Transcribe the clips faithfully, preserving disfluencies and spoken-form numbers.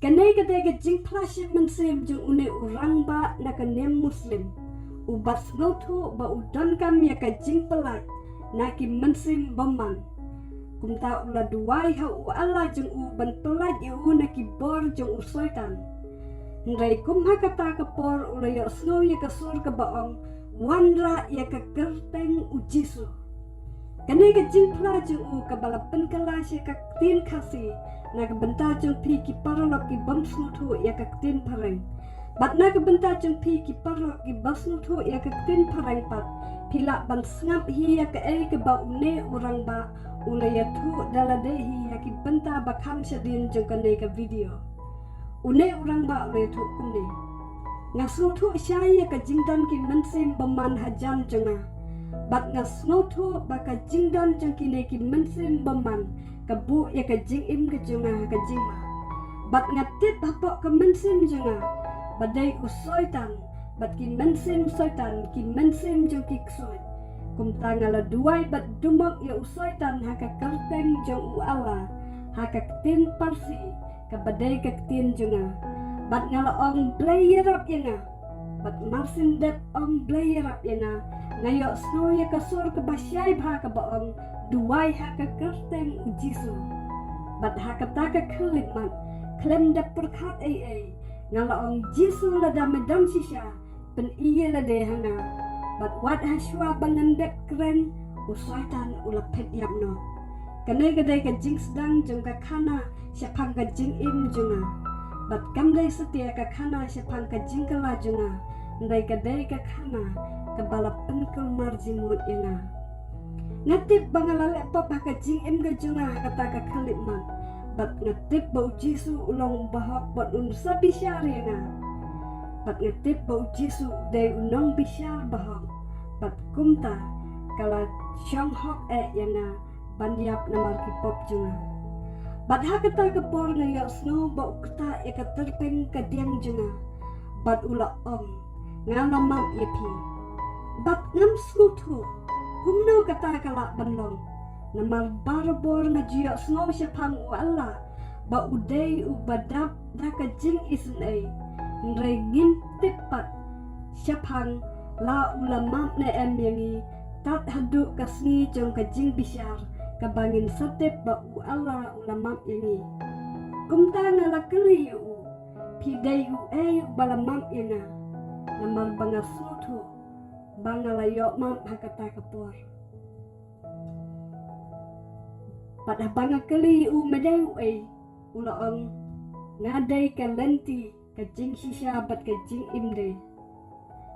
Kane ka dei ka jingphla shi mynsiem jong une u rangbah na ka niam Muslim, uba sngewthuh ba u donkam ïa ka jingpyllait na ki mynsiem bymman. Kumta u la duwai ha u Allah jong u ban pyllait ïa u na ki bor jong u Soitan. Hynrei kum ha kata ka por u la ïohsngew ïa ka sur kaba ong, wanrah ïa ka kyrteng u Jisu. Kane ka jingphla jong u kaba la pynkylla sha ka ktien Khasi, na ka bynta jong phi ki paralok ki bym sngewthuh ïa ka ktien Phareng. Bad na ka bynta jong phi ki paralok ki bym sngewthuh ïa ka ktien Phareng pat, phi lah ban sngap hi ïa kaei kaba une u rangbah u la ïathuh da lade hi ha ki bynta ba kham shadien jong kane ka video. Une u rangbah u la ïathuh kumne. Nga sngewthuh shai ïa ka jingdon ki mynsiem bymman hajan jong nga. Bad nga sngewthuh ba ka jingdon jong kine ki mynsiem bymman ka buh ïa ka jingim ka jong nga ha ka jingma. Bad nga tip hapoh ka mynsiem jong nga ba dei u Soitan, bad ki mynsiem Soitan ki mynsiem jong ki ksuid. Kumta nga la duwai bad dumok ïa u Soitan ha ka kyrteng jong u Allah, ha ka ktien Parsi, kaba dei ka ktien jong nga. Bad nga la ong, Blei ïarap ïa nga. Bad marsien dep ong, Blei ïarap ïa nga, nga ïohsngew ïa ka sur kaba shai bha kaba ong, duwai ha ka kyrteng u Jisu. Bad ha kata ka khyllipmat, khlem da pyrkhat ei ei, nga la ong, Jisu, lada me don shisha, pyni ïa lade ha nga. Bad wat hashwa ba ngan dep kren, u Soitan u la phet ïap noh. Kane ka dei ka jingsdang jong ka khana shaphang ka jingim jong nga. Bad kam dei satia ka khana shaphang ka jingkylla jong nga, hynrei ka dei ka khana kaba la pynkulmar jingmut ïa nga. Nga tip ba nga la leh pop ha ka jingim ka jong nga ha kata ka khyllipmat. Bad nga tip ba u Jisu u long u bahok bad un sa bishar ïa nga. Bad nga tip ba u Jisu u dei u nongbishar bahok. Bad kumta ka la shong hok eh ïa nga ban ïap namar ki pop jong nga. Bad ha kata ka por nga ïohsngew ba u ktah ïa ka tyrpeng ka diang jong nga. Bad u la ong, nga la map ïa phi. Bad ngam sngewthuh kumno kata ka lah ban long. Namar barabor nga ju ïohsngew shaphang u Allah ba u dei uba dap da ka jingisynei. Hynrei ngim tip pat shaphang la u la map ne em ïa ngi tad haduh ka sngi jong ka jingbishar kaba ngin sa tip ba u Allah u la map ïa ngi. Kumta nga la kylli ïa u, phi dei uei uba la map ïa nga? Namar ba nga sngewthuh ba nga la ïoh map ha kata ka por. Bad haba nga kylli ïa u, me dei uei, u la ong, nga dei ka lynti, ka jingshisha bad ka jingim de.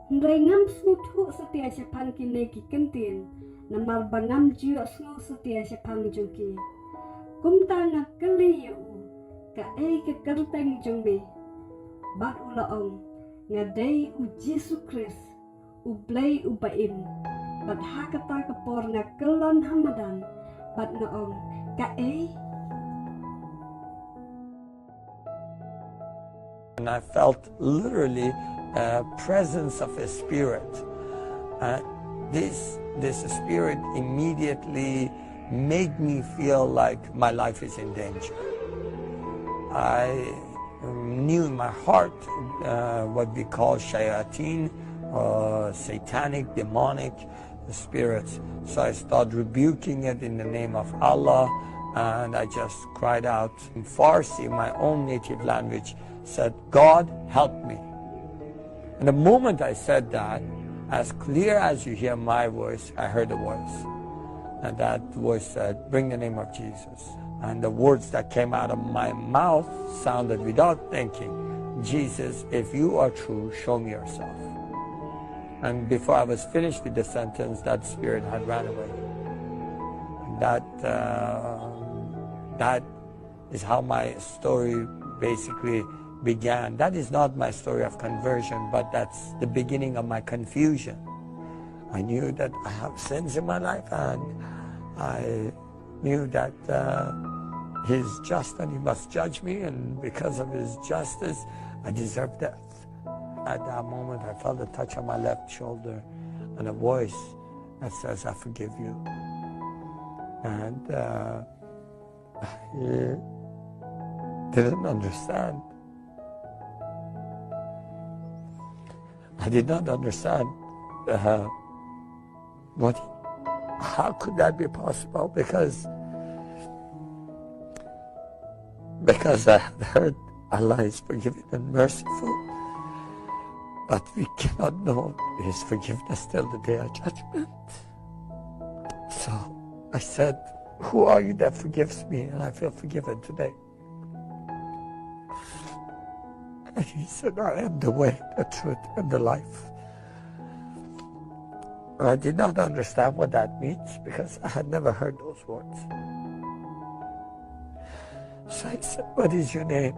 Hynrei ngam sngewthuh satia shaphang kine ki kyntien, namar ba ngam ju ïohsngew satia shaphang jong ki. Kumta nga kylli ïa u, kaei ka kyrteng jong me? Bad u la ong, nga dei u Jisu Khrist, u Blei uba im. Bad ha kata ka por nga kyllon ha madan bad nga ong, kaei? And I felt literally a presence of a spirit. Uh, this, this spirit immediately made me feel like my life is in danger. I knew in my heart uh, what we call shayateen, uh, satanic, demonic spirits. So I start rebuking it in the name of Allah, and I just cried out in Farsi, my own native language, said, "God, help me." And the moment I said that, as clear as you hear my voice, I heard a voice. And that voice said, "Bring the name of Jesus." And the words that came out of my mouth sounded without thinking, "Jesus, if you are true, show me yourself." And before I was finished with the sentence, that spirit had ran away. That, uh, that is how my story basically began. That is not my story of conversion, but that's the beginning of my confusion. I knew that I have sins in my life, and I knew that uh, He's just and He must judge me, and because of His justice, I deserve death. At that moment, I felt a touch on my left shoulder and a voice that says, "I forgive you." And uh, I didn't understand. I did not understand uh, what, how could that be possible? Because because I had heard Allah is forgiving and merciful, but we cannot know His forgiveness till the day of judgment. So I said, "Who are you that forgives me and I feel forgiven today?" And he said, "I am the way, the truth, and the life." And I did not understand what that means because I had never heard those words. So I said, "What is your name?"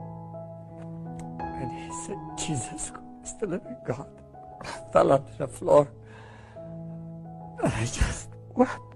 And he said, "Jesus Christ, the living God." I fell onto the floor and I just wept.